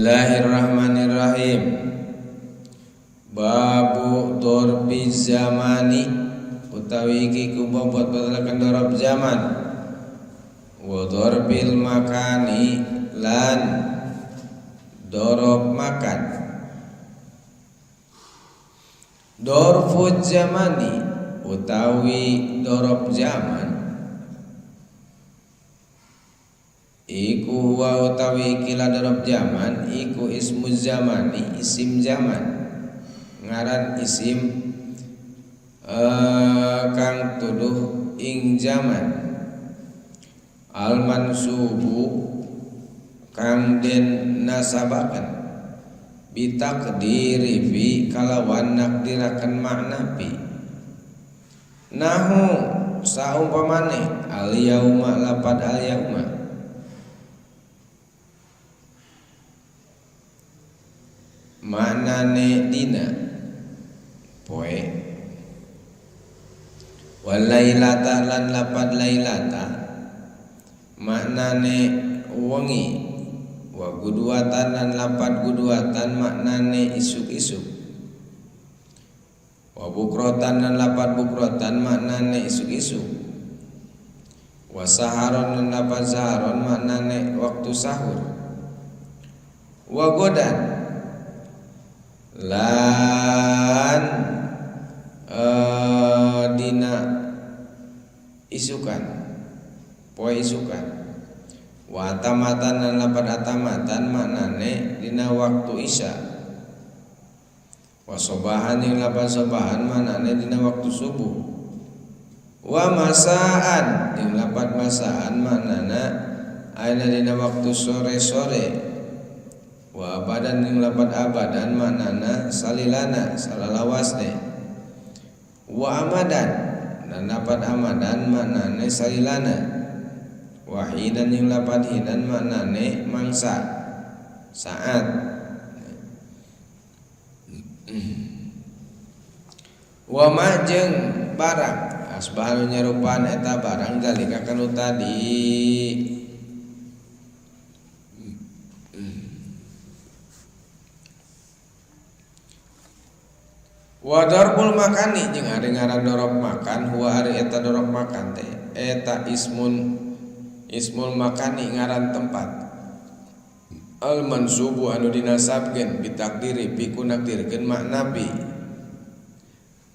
Bismillahirrahmanirrahim. Babu dorbi zamani utawi iki ku bobot batalaken dorob zaman wa dorbil makani lan dorob makan. Dorfu zamani utawi dorob zaman iku wa utawi kila dorob zaman iku ismu zamani isim zaman ngaran isim kang tuduh ing zaman al mansubu kang den nasabaken bitaqdiri fi kalawan nakdiraken makna fi nahu saumpamane al yauma lapad al yauma maknane dina poe walailata lan lapad lailata maknane wengi wa guduatan lan lapad guduatan maknane isuk-isuk wa bukrotan lan lapad bukrotan maknane isuk-isuk wa saharon lan lapad saharon maknane waktu sahur wa godan lan dina isukan poe isukan wa atamatan lan lapad atamatan maknane dina waktu isya wa sobahan jeung lapad sobahan maknane dina waktu subuh wa masaan jeung lapad masaan maknana ayeuna dina waktu sore-sore wa abadan jeung lapad abadan maknana salilana salalawasne wa amadan dan lapad amadan maknane salilana wa hinan jeung lapad hinan maknane mangsa saat wa ma jeung barang asbahanu nyarupaan eta barang zalika kanu tadi. Wa darbul makani jeung ari ngaran dorob makan huwa ari eta dorob makan teh eta ismun ismul makani ngaran tempat al mansubu anu dinasabkeun bitakdiri bi kunakdirkeun makna bi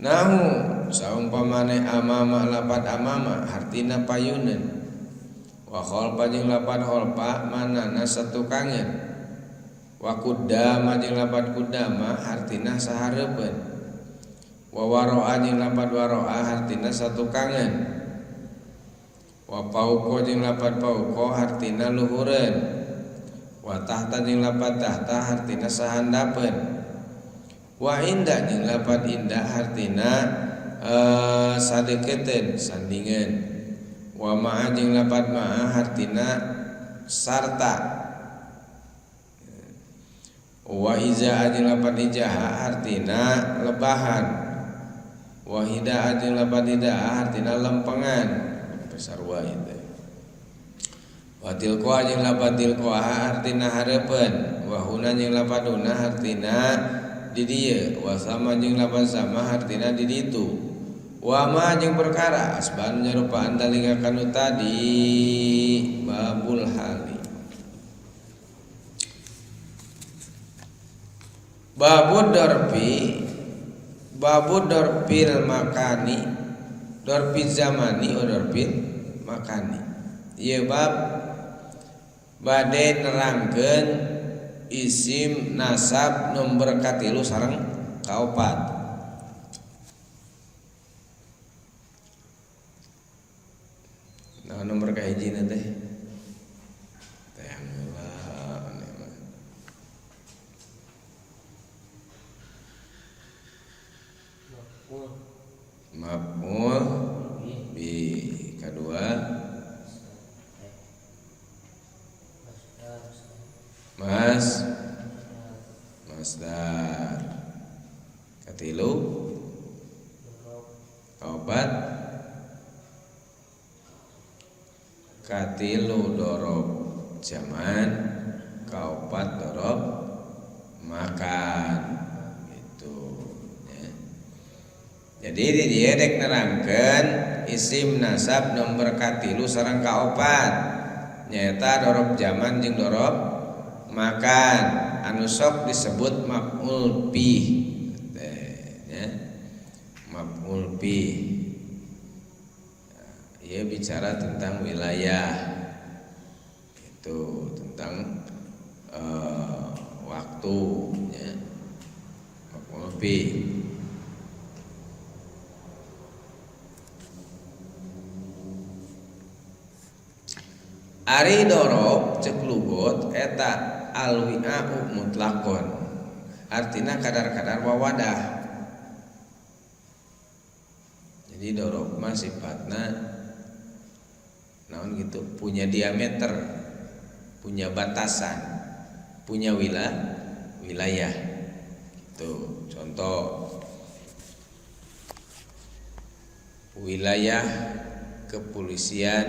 nahu saumpamane amama lapad amama hartina payuneun wa khalfa jeung lapad khalfa manana satukangeun wa kuddama jeung lapad kuddama hartina sahareupeun wa waro'a jeung lapad waro'a hartina satukangeun wa pauko jeung lapad pauko hartina luhureun wa tahta jeung lapad tahta hartina sahandapeun wa inda jeung lapad inda hartina sadeketeun sandingeun wa ma'a jeung lapad ma'a hartina sarta wa iza jeung lapad ijaha hartina lebahan wahida jeung lapad hidaa hartina lempengan sarua itu wa tilqa jeung lapad tilqa hartina hareupeun wa huna jeung lapad huna hartina di dieu wa sama jeung lapad sama hartina di ditu wa ma jeung perkara asban nyarupaan dalika kanu tadi babul hali babud darbi babu dorpil makani dorpil zamani o dorpil makani ieu bab bade nerangkeun isim nasab nomor katilu sareng kaopat. Nah nomor kahijina teh maf'ul bi kedua mas masdar katilu kaopat katilu dorob zaman Kaopat dorob makan gitu ya. Jadi di dieu dek nerangkeun isim nasab nomor katilu sareng kaopat nyaeta dorob zaman jeung dorob makan anu sok disebut maf'ul bih ya. Maf'ul bih ia bicara tentang wilayah itu, tentang waktu ya. Maf'ul bih. Ari dorob cek lugot eta alwi'a'u mutlakon, artina kadar-kadar wawadah. Jadi dorob mah sifatna naon gitu, punya diameter, punya batasan, punya wilayah. Gitu. Contoh wilayah kepolisian,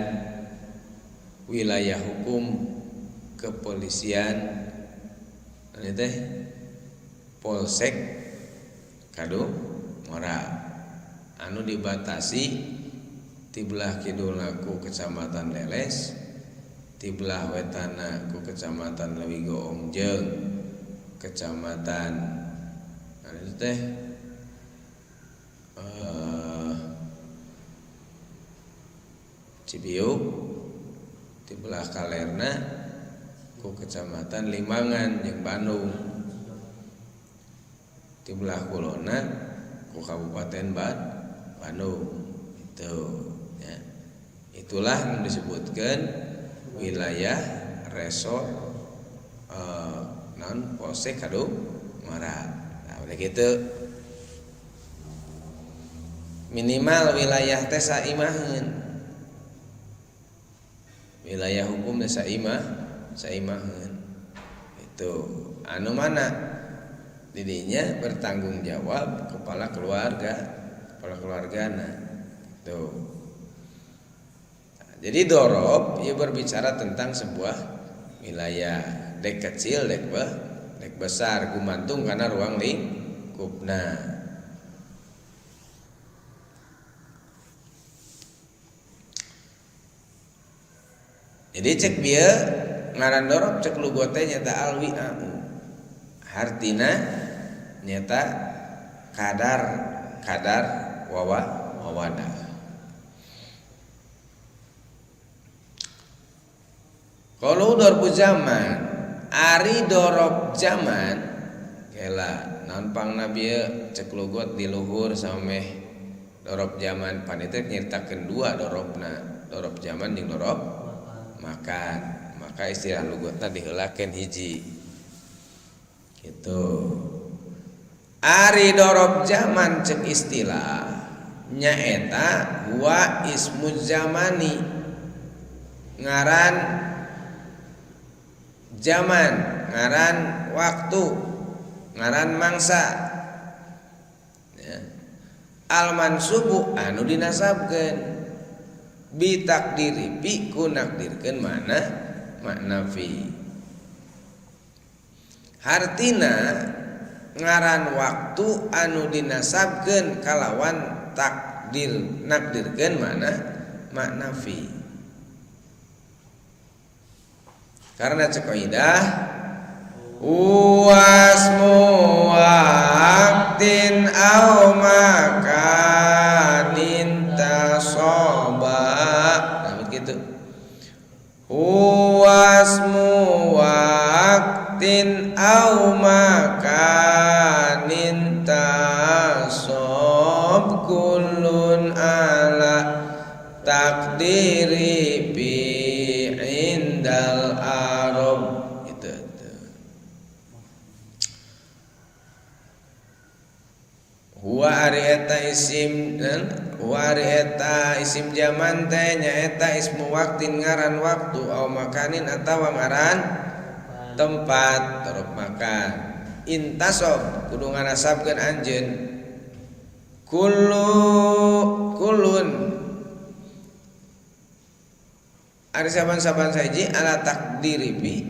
wilayah hukum kepolisian, ini teh Polsek Kadungora anu dibatasi ti belah kidulna ku Kecamatan Leles, ti belah wetana ku Kecamatan Leuwigoong jeung Kecamatan anu teh Cibiuk, di belah kalerna ku Kecamatan Limangan jeung Bandung, di belah kulona ku Kabupaten Bandung. Itu ya. Itulah yang disebutkan wilayah resort non Polsek Kadungora. Nah, udah gitu minimal wilayah teh saimaheun, wilayah hukum teh saimaheun. Itu anu mana didinya bertanggung jawab kepala keluarga, kepala keluargana. Itu. Nah, jadi dorob ia berbicara tentang sebuah wilayah, dek kecil dek dek besar, gumantung karena ruang lingkupna. Jadi cek bieu ngaran dorob cek lugote nyata alwi'a'u, hartina nyata kadar kadar wawadah. Kalau dorbu zaman, ari dorob zaman kela naon pangna bieu cek lugot di luhur sameh dorob zaman pan itu nyeritakeun dua dorobna, dorob zaman jeung dorob makan. Maka istilah lugotna diheulakeun hiji gitu. Ari dorob zaman cek istilah nyaeta huwa ismu zamani, ngaran zaman, ngaran waktu, ngaran mangsa ya. Al mansubu anu dinasabkeun bi takdiri bi ku nakdirkeun mana makna fi, hartina ngaran waktu anu dinasabkeun kalawan takdir nakdirkeun mana makna fi. Karena cek kaidah wasmu waqtin au makanin tasoba. Nah begitu. Wasmu waqtin au makanin tasob kullun ala takdiri bi indal arab. Itu. Huwa ari eta isim dan huwa ari eta isim zaman teh nyaeta ismu waqtin ngaran waktu au makanin atawa ngaran tempat dorob makan. Intasob kudu nganasabkeun anjeun kulun ari saban-saban saji ala takdiri bi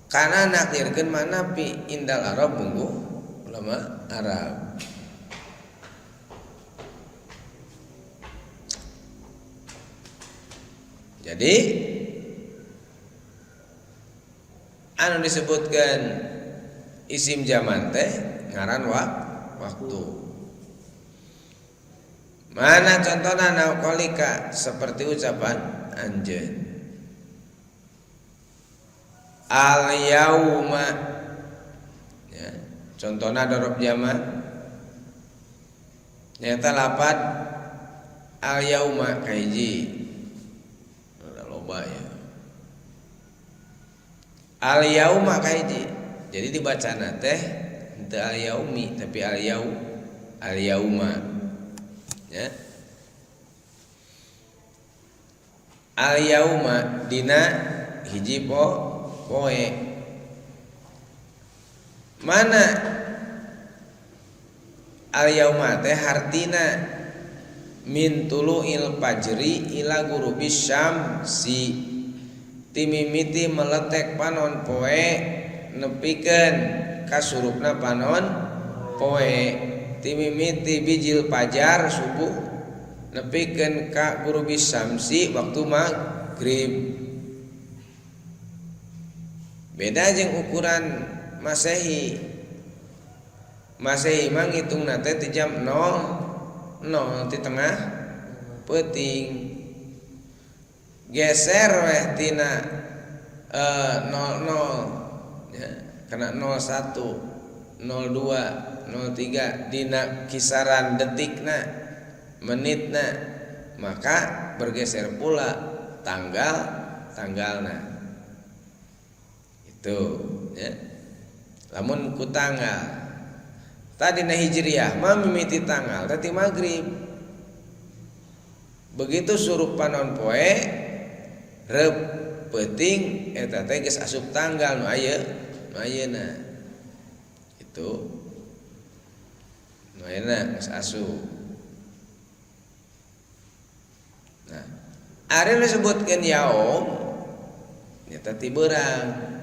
Kana nakdirkeun manapi indal Arab munggu ulama Arab. Jadi anu disebutkan isim zaman teh ngaran waktu. Mana contohna nauqalika seperti ucapan anjeun. Al yauma ya, contohna dorob zaman nyata lapat al yauma kahiji loba ya. Al yauma kahiji. Jadi dibacana teh henteu al yaumi tapi al yau al yauma ya. Al yauma dina hiji poe. Mana al yauma teh hartina min tulu'il fajri ila ghurubis syamsi, timimiti meletek panon poe nepikeun kasurupna panon poe, timimiti bijil fajar subuh nepikeun ka ghurubis syamsi waktu maghrib. Beda jeung ukuran Masehi. Masehi mah ngitungna teh ti jam 0 0 ti tengah peuting. Geser weh tina 00 ya, kena 01, 02, 03 dina kisaran detikna, menitna, maka bergeser pula tanggalna. Itu ya. Lamun ku tanggal tadi na hijriah mah mimiti tanggal tadi maghrib. Begitu surup panon poe reup peuting eta teh geus asup tanggal nu aya nu ayeuna. Itu nu ayeuna geus asup. Nah, ari disebutkeun yaum nyata ti beurang.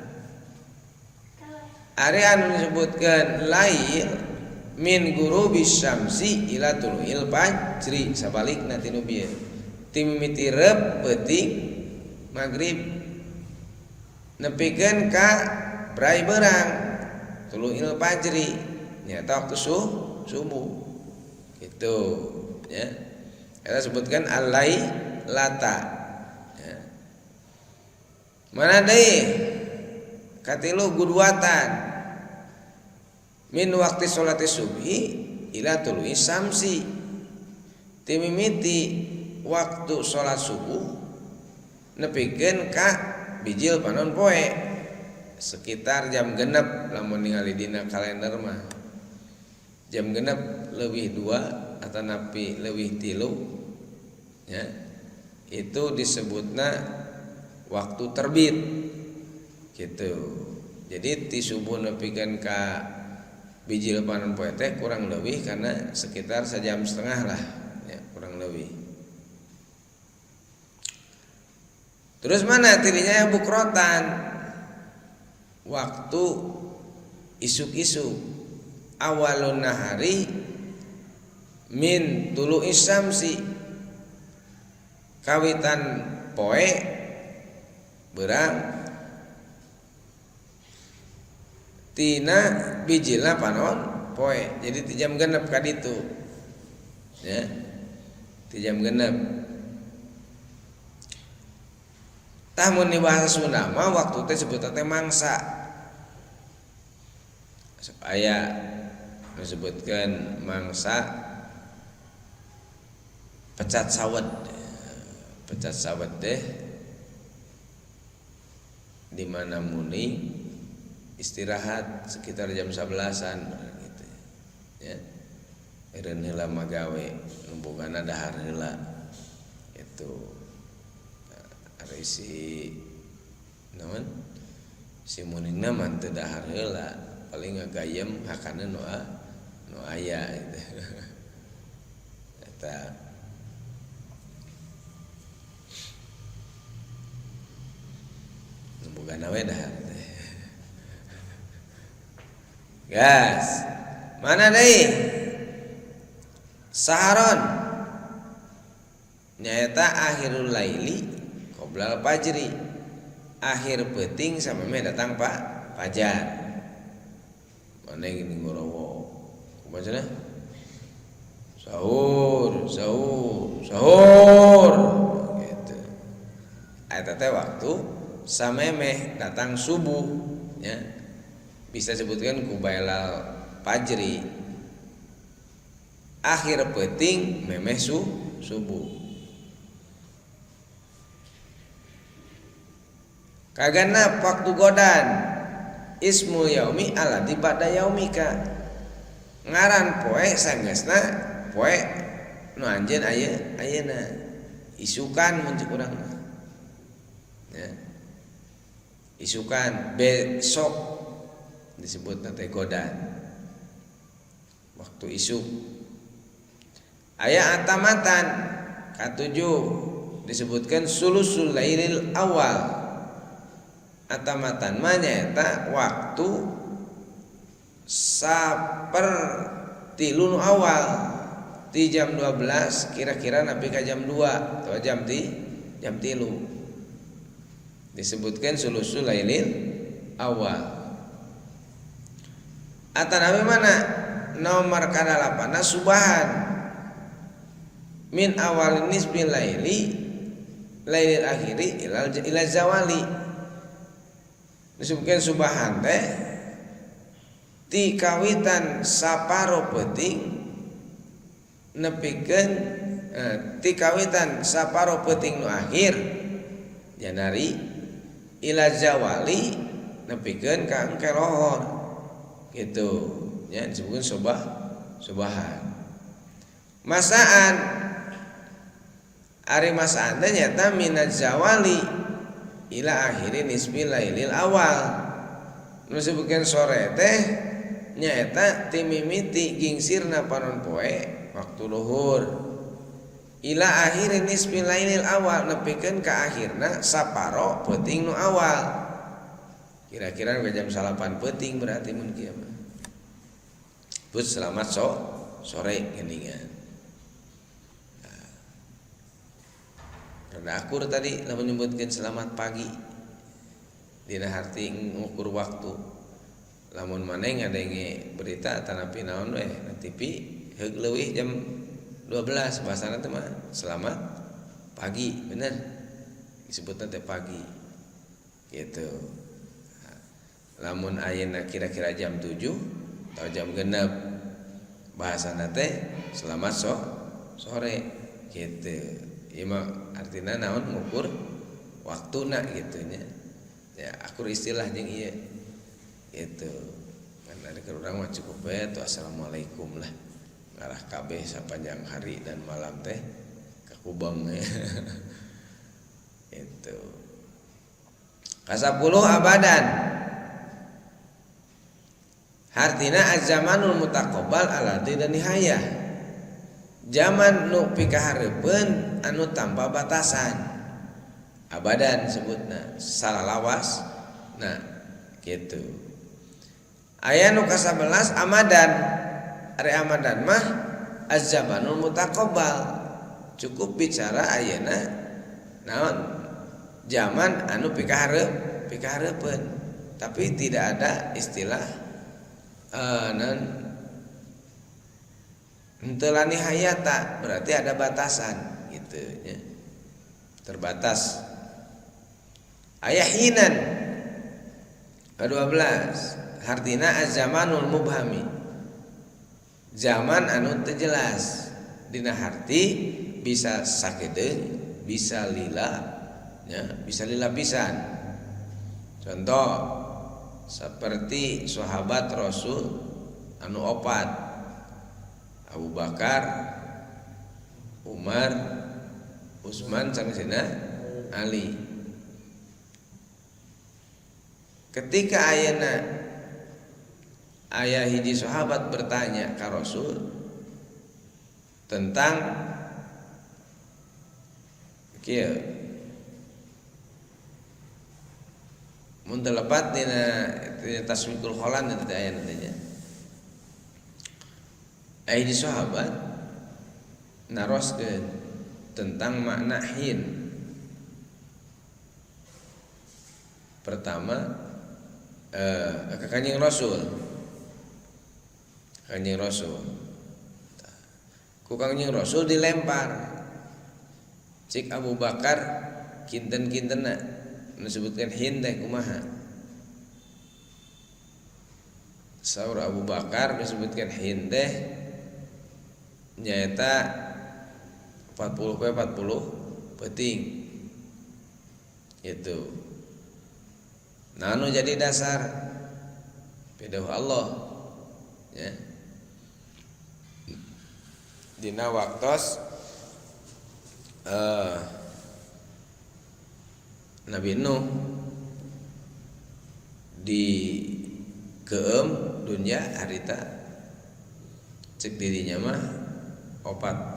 Ari anu disebutkeun lail min ghurubis syamsi ila tulu'il fajri, sabalikna ti nu bieu. Ti mimiti reup peuting maghrib nepikeun ka brai beurang tulu'il fajri nyata waktu subuh. Gitu ya. Eta sebutkan alai lata ya. Mana deui katilu gudwatan min waktu sholati subhi ila tulu'i syamsi, timimiti waktu sholat subuh nepikeun ka bijil panon poe sekitar jam 6 lamun ningali dina kalender mah jam 6 leuwih 2 atanapi leuwih 3 ya, itu disebutna waktu terbit gitu. Jadi ti subuh nepikeun ka bijil panon poe teh kurang lebih karena sekitar sejam setengah lah ya, kurang lebih. Terus mana tirinya bukrotan waktu isuk-isuk awalun nahari min tulu'i syamsi, kawitan poe beurang tina bijilna panon poe. Jadi ti jam 6 ka ditu ya, ti jam 6. Tah mun di bahasa Sunda mah waktu teh sebutan teh mangsa. Supaya disebutkan mangsa pecat sawet. Pecat sawet teh di mana muni istirahat sekitar jam 11-an gitu ya. Eureun heula magawe numbugana dahar heula itu. Ari si naon si muningna mah teu dahar heula, paling ngagayem hakana nu aya gitu. Eta numbugana we dahar teh. Gas. Mana deui? Saharon nyaeta akhirul laili qoblal fajri. Akhir peuting samemeh datang pak fajar. Mana gini ngorowo. Kumaha cenah? Sahur, sahur, sahur gitu. Eta teh waktu samemeh datang subuh ya. Bisa sebutkan kubailal fajri. Akhir peuting memeh subuh. Kagenep waktu godan ismul yaumi alladzi ba'da yaumika. Ngaran poe sanggeusna poe nu anjeun ayeuna isukan mun cek urang mah. Ya. Isukan besok disebutna teh godan. Waktu isuk. Aya atamatan katujuh disebutkan sulusul lailil awal. Atamatan mah nyaeta waktu sapertilu nu awal di jam 12 kira-kira nepi ka jam 2 atau jam 3. Disebutkan sulusul lailil awal. Atanawi mana nomor kadalapanna subahan min awal nisbil laili lailil akhiri ila zawali. Disebutkan subahan teh ti kawitan saparo peuting nepikeun ti kawitan saparo peuting nu akhir janari ila zawali nepikeun ka engke lohor gitu nya disebutkan subahan. Masaan ari masaan teh nyata minaz zawali ila akhiri nisbi lailil awal. Nu disebutkeun sore teh nyaeta ti mimiti gingsirna panon poe waktu luhur ila akhiri nisbi lailil awal nepikeun ka akhirna saparo peuting nu awal. Kira-kira ke jam 9 peuting berarti mun kieu mah. Bus selamat sore geuningan. Nah, karena akur tadi lamun nyebutkeun selamat pagi dina harti ngukur waktu. Lamun maneh ngadenge berita atanapi naon we na TV heug leuwih jam 12 bahasana teh mah selamat pagi bener disebutna teh pagi gitu. Lamun ayeuna kira-kira jam 7 atau jam 6 bahasana teh selamat sore gitu. Ieu mah artina naon ngukur waktuna gitu nya. Ya akur istilah jeung ieu gitu. Kan ari keur urang mah cukup we atuh assalamualaikum lah. Ngarah kabeh sapanjang hari dan malam teh kakubang ya. Itu. Kasapuluh abadan. Hartina az-zamanul mutaqabbal alladzi la nihayah. Zaman nu pikahareupeun anu tanpa batasan. Abadan sebutna salalawas. Nah, gitu. Aya nu ka-11 amadan. Ari amadan mah az-zamanul mutaqabbal. Cukup bicara ayeuna naon zaman anu pikahareupeun. Tapi tidak ada istilah non henteu lani hayata, berarti ada batasan gitu nya. Terbatas. Aya hinan ke-12 hartina az-zamanul mubhami. Zaman anu teu jelas dina harti bisa sakedeung, bisa lila ya, bisa lila pisan. Contoh seperti sahabat Rasul anu opat, Abu Bakar, Umar, Utsman sareng Sayyidina Ali. Ketika ayeuna aya hiji sahabat bertanya ka Rasul tentang kieu mun teu lepat dina taswiqul kholan eta teh aya nantinya. Aya di sahabat naroskeun tentang makna hin. Pertama ke Kanjeng Rasul. Kanjeng Rasul. Ku Kanjeng Rasul dilempar. Cik Abu Bakar kinten-kintenna disebutkan hin teh kumaha. Saur Abu Bakar disebutkan hin teh nyaeta 40 poe 40 peuting. Itu. Nah, anu jadi dasar pidauh Allah ya. Dina waktos Nabi Nuh di keem dunia harita cek dirinya mah 40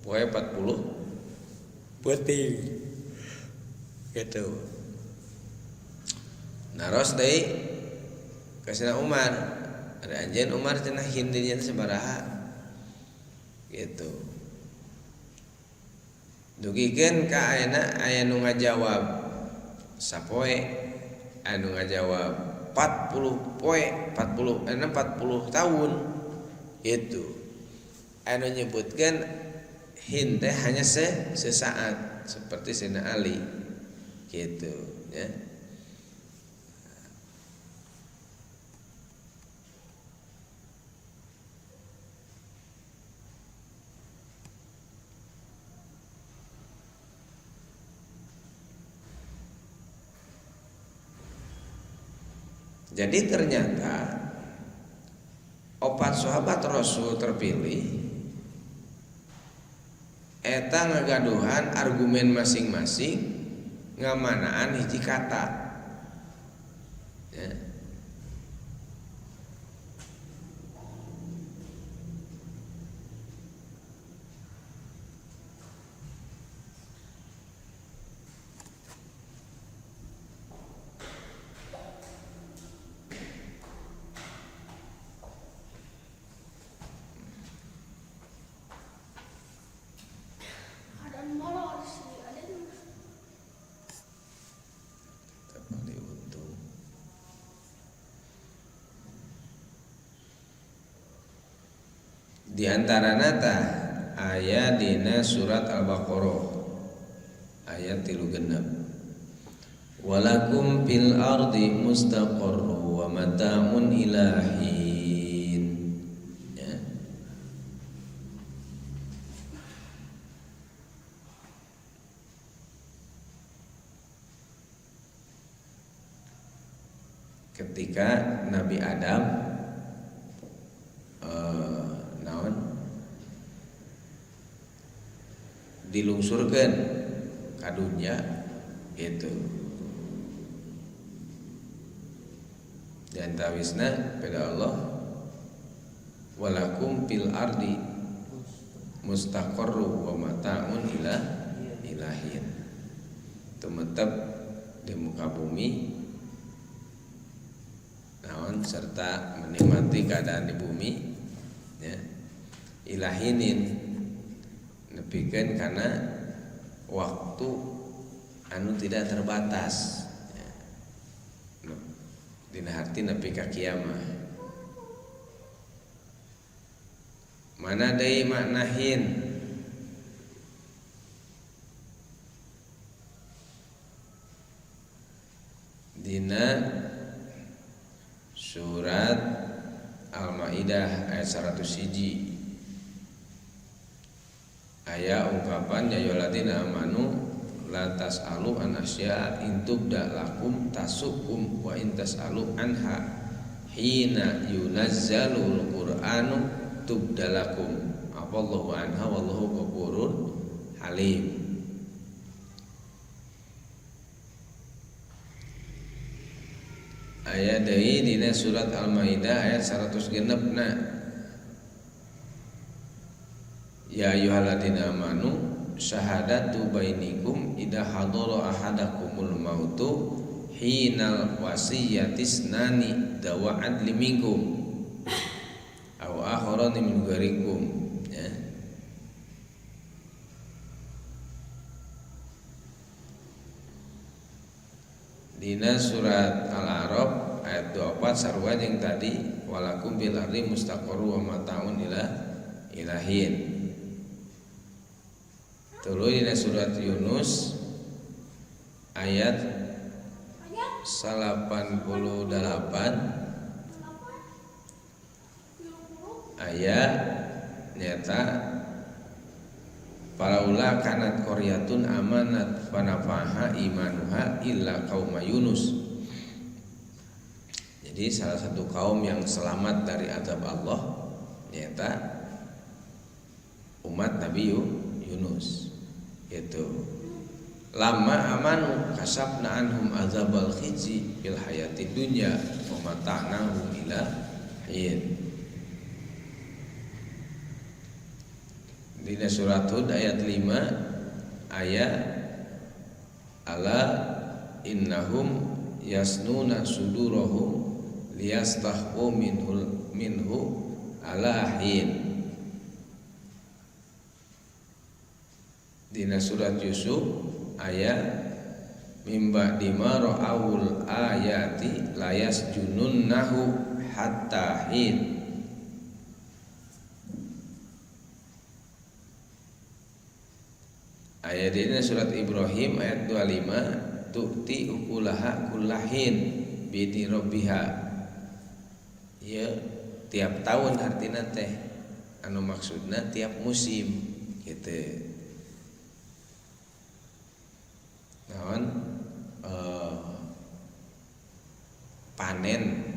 poe 40 peuting gitu. Naros deui ka Sayyidina Umar, ada anjeun Umar cenah hindinya sabaraha gitu. Dugikeun ka ayeuna aya nu ngajawab sapoe, aya nu ngajawab 40 poe, 40 tahun itu. Aya nu nyebutkeun hin teh hanya sesaat seperti Sayyidina Ali gitu ya. Jadi ternyata opat sahabat Rasul terpilih eta ngagaduhan argumen masing-masing ngamanaan hiji kata. Ya. Di antara nata aya dina surat Al-Baqarah ayat 36. Walakum fil ardi mustaqarru wa mata'un ilahin. Ya. Ketika Nabi Adam dilungsurkan ka dunya gitu. Dan tawisna pada Allah walakum fil ardi mustaqarru wa mata'un ila ilahin. Tumetep di muka bumi naon serta menikmati keadaan di bumi ya. Ilahinin nepikeun karena waktu anu tidak terbatas ya. Dina harti nepi ka kiamah. Mana deui makna hin? Dina surat Al-Maidah ayat 101 aya ungkapan ya ayyuhalladzina amanu la tasalu an asya'a in tubda lakum tasukum wa in tasalu anha hina yunazzalul qur'anu tubda lakum afallahu anha wallahu ghafurur halim. Aya deui dina surat Al-Maidah ayat 106 na. Ya ayyuhalladzina amanu syahadatu bainikum idza hadara ahadakumul mautu hinal wasiyatisnani dawa adli minkum aw Ramadhan min ghairikum ya. Dina surat Al-A'raf ayat 24 sarua jeung tadi walakum bil ardi mustaqarru wa mataun ila ilahin. Tuluy dina surat Yunus ayat 88 ayat nyata falaula kanat qaryatun amanat fanafaha imanuha illa qauma Yunus. Jadi salah satu kaum yang selamat dari azab Allah nyata umat Nabi Yunus. Itu lama amanu kasabna anhum azabal khizi fil hayati dunya wa mata'nahum ila hin. Dina surat Hud ayat 5 ayat ala innahum yasnuna sudurahum liyastahqu minhu ala hin. Dina surat Yusuf ayat mimba dima ra'awul ayati layas jununnahu hatta hin. Ayat ini surat Ibrahim ayat 25 tu'ti ukulaha kullahin bi rabbiha. Ya tiap tahun artinya teh anu maksudna tiap musim gitu. Naon panen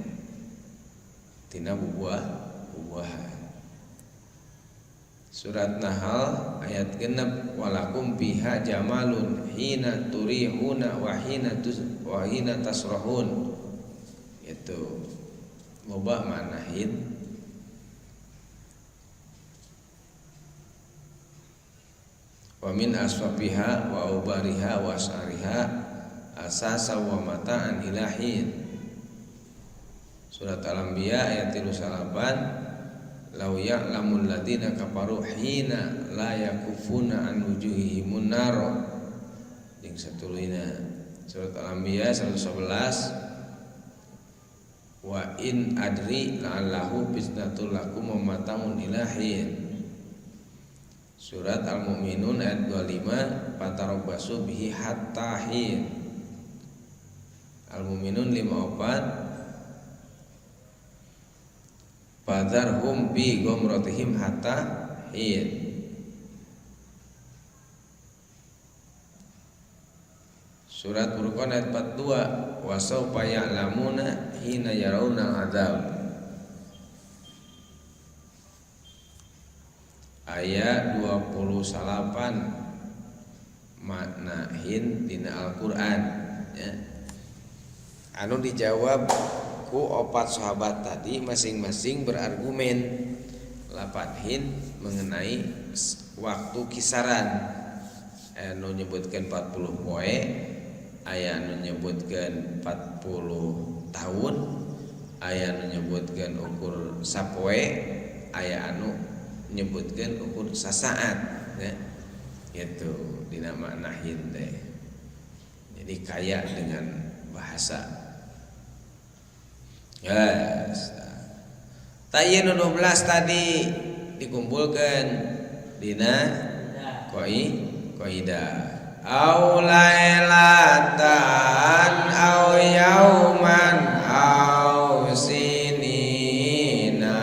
tina bubuah-buahan. Surat Nahl ayat 6 walakum biha jamalun hina turihuna wa hina tasrahun. Itu loba makna hin. Wa min aswabiha wa ubariha wa asariha asasa wa mata'an ilahin. Surat Al-Anbiya ayat 38 law ya'lamul ladina kafaru hina la yakufuna an wujuhihimun nar. Jeung satuluyna surat Al-Anbiya 111 wa in adri la'allahu fitnatul lakum wa mata'un ilahin. Surat Al-Mu'minun ayat 25 fatarabbasu bihi hatta hin. Al-Mu'minun 54 fadharhum bi ghamratihim hatta hin. Surat Furqan ayat 42 wa sawfa ya'lamuna hina yarawna adzab. Ayat 28 makna hin dina Al-Qur'an ya. Anu dijawab ku opat sahabat tadi masing-masing berargumen lapan hin mengenai waktu kisaran. Anu nyebutkeun 40 poe, aya anu nyebutkeun 40 tahun, aya anu nyebutkeun ukur sapoe, aya anu nyebutkan ukur sasaat ya. Itu dina makna hin teh. Jadi kaya dengan bahasa. Yes. Tayin 12 tadi dikumpulkan dina kaidah. Au lailatan au yauman au sinina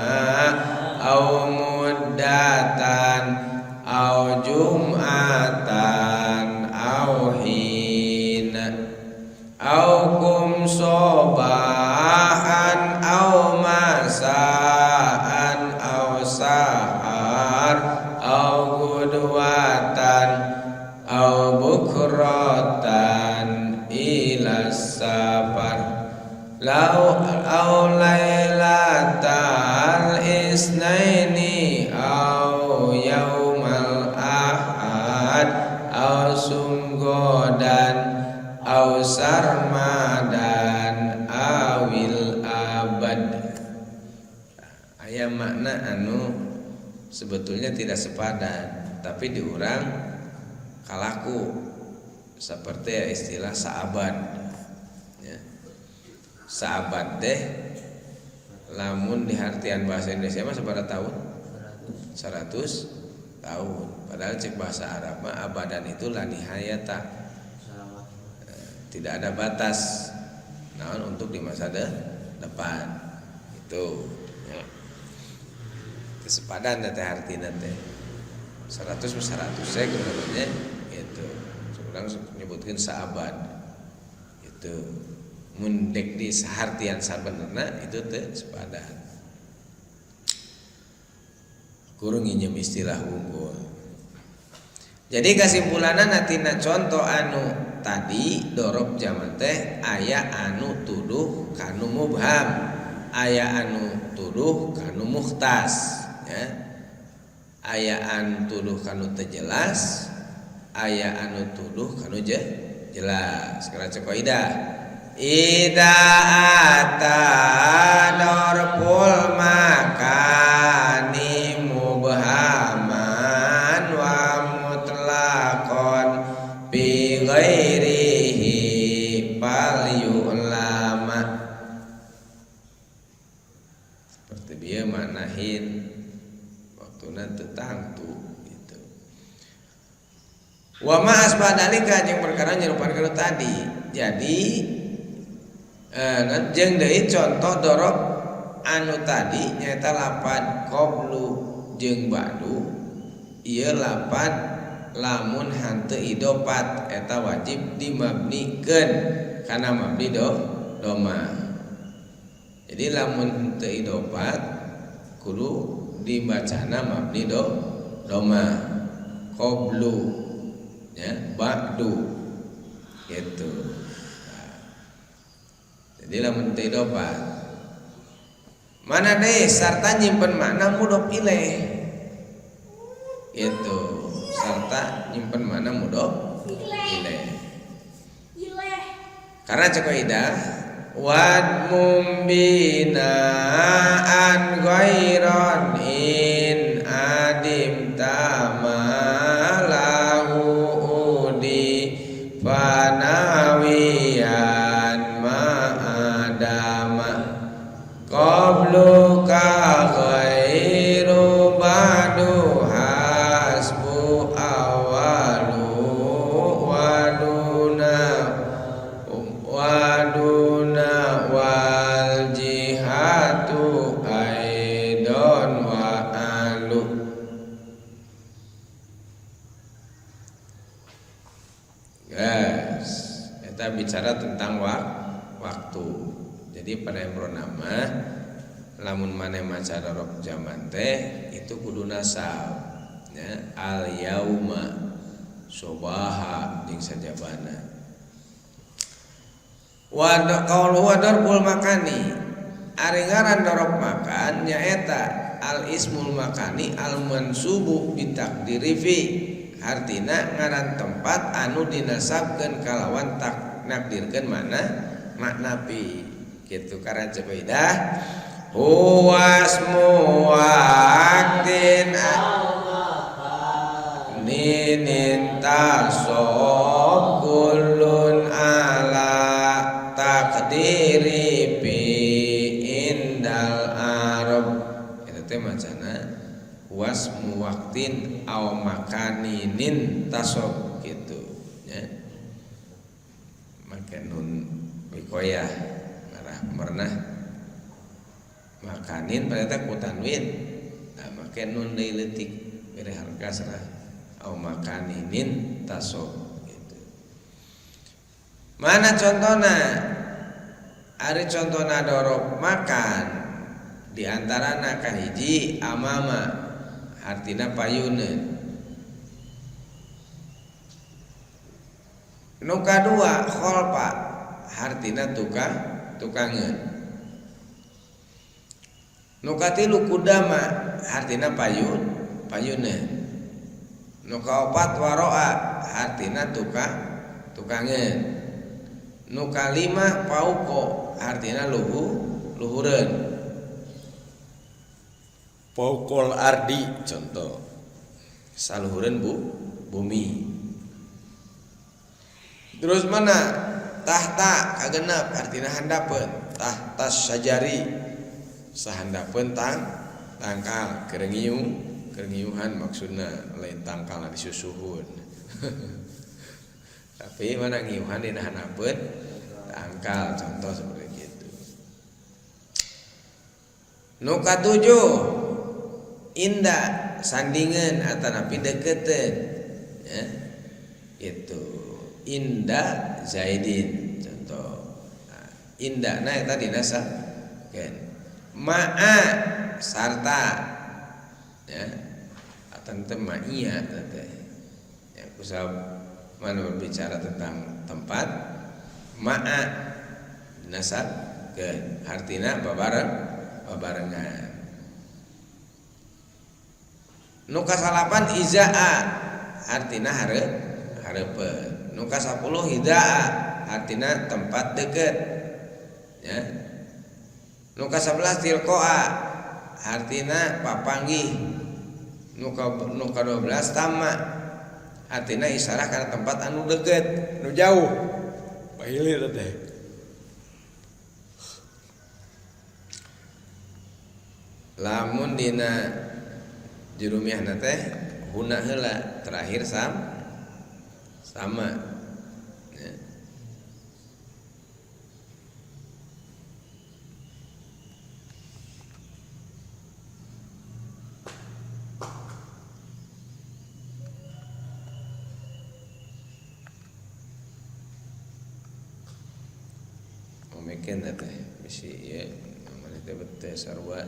au muddatan au jum'atan au hina au kum sobahan au masaan au sahar au gudwatan au bukratan ila safar lau au lailatal isnaini au yaumal ahad au sunggodan au sarmadan awil abad. Aya makna anu sebetulnya tidak sepadan tapi diurang kalaku seperti istilah saabad ya. Saabad teh lamun dihartian bahasa Indonesia mah sabaraha tahun? 100 tahun. Padahal cek bahasa Arab mah abadan itu la nihayata, tidak ada batas naon untuk di masa depan itu ya. Kesepadan teh artina teh 100 100 saya sebenarnya itu urang nyebutkeun saabad itu mun dek di sahartian sabenerna itu teh sepadan kurang nginjem istilah unggul. Jadi kesimpulanna tina contoh anu tadi dorob zaman teh aya anu tuduh kanu mubham, aya anu tuduh kanu mukhtas ya. Aya anu tuduh kanu teu jelas, aya anu tuduh kanu jelas. Sekarang cek kaidah Ida ata dorpul makani mubhaman wa mutlaqan bi ghairihi fal yu'lama. Seperti bieu manahin waktuna teu tangtu gitu. Wa ma asbadalika jeung perkara nyerupan kana tadi. Jadi jeung deui contoh dorob anu tadi nyaeta lapad qablu jeung ba'du ieu lapad lamun hanteu idofat eta wajib dimabnikeun kana mabni doma. Jadi lamun henteu idofat kudu dibacana mabni doma qablu ya ba'du gitu. Jadi lamun teu idofat mana deh sarta nyimpen makna mudhof ilaih gitu, sarta nyimpen makna mudhof ilaih. Karena cek kaidah wad mumbina an ghairan in adim tamalahu udi fanawiyan qablu ka ghairu ba'du hasbu awalu waduna waduna wal jihatu aidon wa alu. Guys, kita bicara tentang waktu. Jadi pada nama lamun maneh maca dorob zaman teh itu kudu nasab ya, al yauma sobaha jeung sajabana. Wa qaulu wa darbul makani ari ngaran dorob makan nyaeta al ismul makani al mansubu bitaqdiri fi hartina ngaran tempat anu dinasabkeun kalawan tak nakdirkeun makna makna fi gitu. Karena cekaidah huwasmu waqtin ninin tasob kullun ala taqdiri fi indal arab. Eta teh macana wasmu waqtin aw makaninin tasob gitu ya. Make nun wikoyah ngarah mernah makanin berarti ku tanwin. Nah make nun deui leutik bere harga sarah au makaninin tasob gitu. Mana contona? Ari contona dorob makan di antarana kahiji amama artina payuneun. Nu kadua kholpa hartina tukangeun. Nu katilu kudama hartina payuneun. Nu kaopat waroa hartina tukangeun. Nu kalima pauko hartina luhureun. Pokol ardi contoh saluhureun bumi. Terus mana tahta kagenep artina handapeun, tahta sajari sahandapeun tangkal kerengiuhan maksudna lain tangkal disusuhun. Tapi mana ngiuhan dina handapeun tangkal contoh seperti gitu. Nu katujuh indah sandingan atanapi deketeun ya. Itu indah Zaidin contoh. Nah, indah na eta dina saken ma'a sarta ya atan teh ma'iyah teh ya kusab mana berbicara tentang tempat ma'a dina saken artina babarengan. Nu kasalapan izaa artina hareupeun. Nu kasapuluh hidaa artina tempat deket ya. Nu kasebelas tilqaa artina papanggih. Nu ka-12 tama artina isarah kana tempat anu deket nu jauh. Bahilir teh. Lamun dina jurumiahna teh huna heula terakhir sama ya. Omekeun teh bisi ieu namanya teh bete sarua.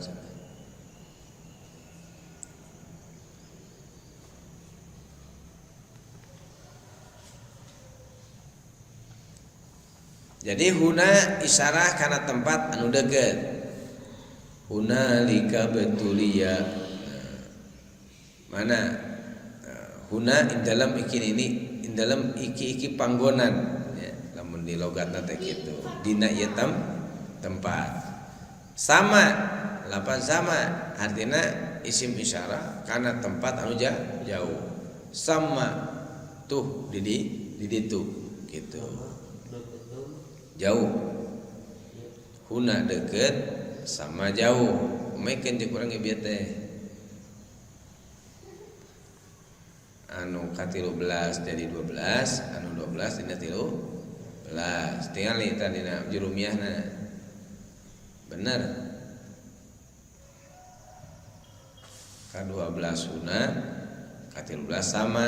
Jadi huna isyarah karena tempat anu deket. Hunalika betulia. Nah, mana? Nah, huna in dalam iki ini, in dalam iki-iki panggonan. Ya, lamun di logatna teh kitu. Dina ieu tempat. Sama, lapan sama artinya isim isyarah karena tempat anu jauh. Sama tuh di ditu gitu. Jauh. Huna deket sama jauh. Mekeun jeung urang ge bieu teh. Anu ka-13 jadi 12, anu 12 dina 13. Tingali tah dina jurumiahna. Bener. Ka-12 huna, ka-13 sama.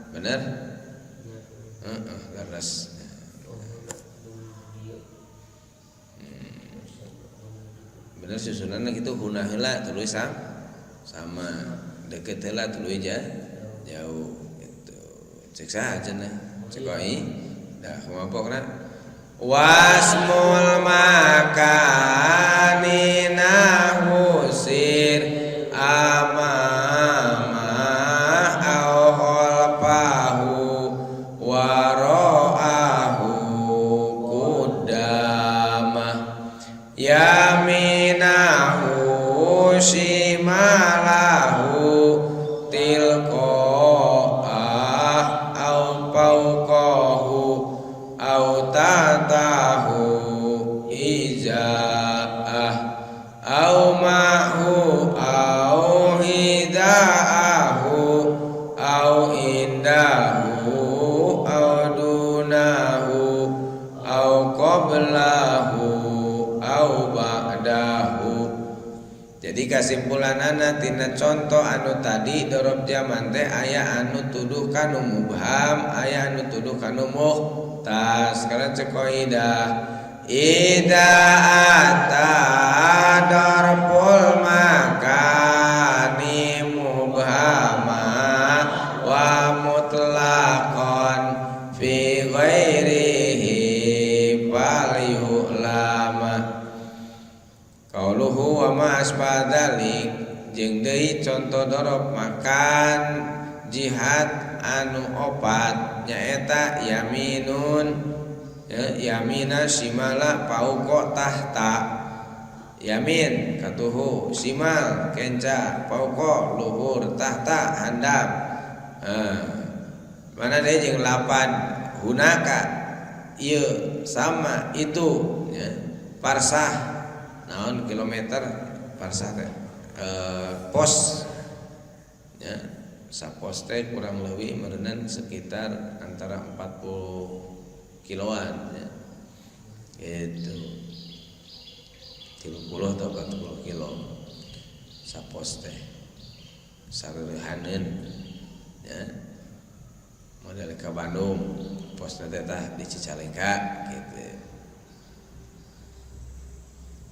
Bener? Heeh, leres. Bener susunanna gitu huna heula tuluy sama deket heula tuluy jauh gitu. Cek saha cenah? Cek oi. Dah kumaha pokna? Wasmul makani nahusir amama au khalfahu wara'ahu qudamah yaminahu shimalahu tilqa'ah au fawqahu au tatahu izaah au ma'hu au hidaahu au indahu au dunahu au qablahu au ba'dahu. Jadi kesimpulanana tina contoh anu tadi dorob jaman teh aya anu tuduh kanu mubham, aya anu tuduh kanu muhtas. Sekarang cek kaidah ida ata darbul makani mubhama wa mutlaqan fi ghairihi fal yu'lama. Qauluhu wa ma asbadalik jeung deui contoh dorob makan jihad anu opat nyaeta yaminun ya, yamina simala pauko tahta. Yamin katuhu, simal kenca, pauko luhur, tahta handap. Mana deui jeung lapan hunaka ieu sama itu ya. Parsah naon kilometer parsah teh pos ya, sapos teh kurang lebih meureunan sekitar antara 40 kiloan ya. Gitu. 30 atau 40 kilo sapos teh sareurehaneun ya. Model ke Bandung pos teh tah di Cicalengka gitu.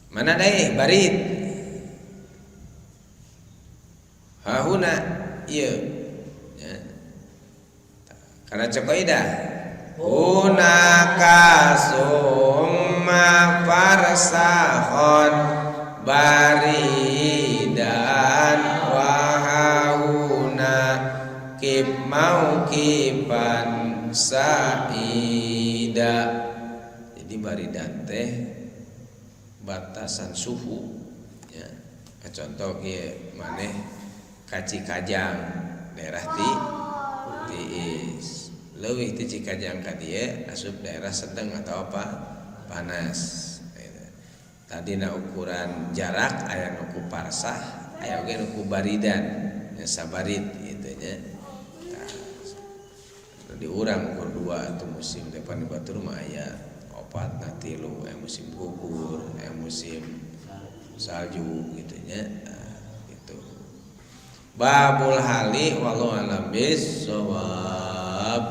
Mana deui barid hahuna ieu ya. Karena cekaidah hunaka summa farsahon baridan wahahuna kip maukipan saida. Jadi baridan teh batasan suhu ya. Contoh kieu maneh ka Cikajang daerah ti tiis leuwih ti Cikajang ka dieu asup daerah sedang atau apa panas. Tadina ukuran jarak aya nu ku parsah aya oge nu ku baridan nya sabarid kitu nya. Tah di urang ukur dua atau musim depan di batur mah aya opat na tilu aya musim gugur aya musim salju gitu nya. Nah, gitu. Babul hali wallahu a'lam bissawab.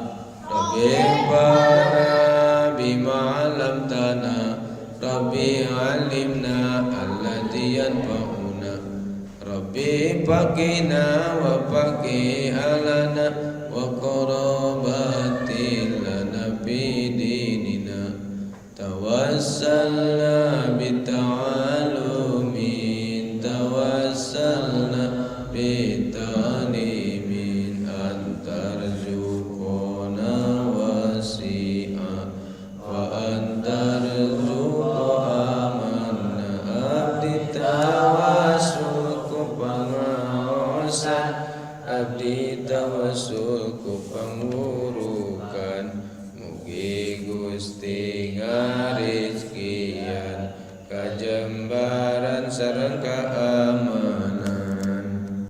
Rabbi bana bima 'allamtana Rabbi 'allimna alladzi yanfa'una Rabbi faqina wa faqi alana wa qarabatin lana fi dinina tawassalna bita'alumin tawassalna bita'limin antarzuqona wasi'a wa antarzuqa amanna abdi tawassul ku pangaosan abdi tawassul ku pangurukan mugi Gusti ngarizkian kajembaran sareng kaadilan.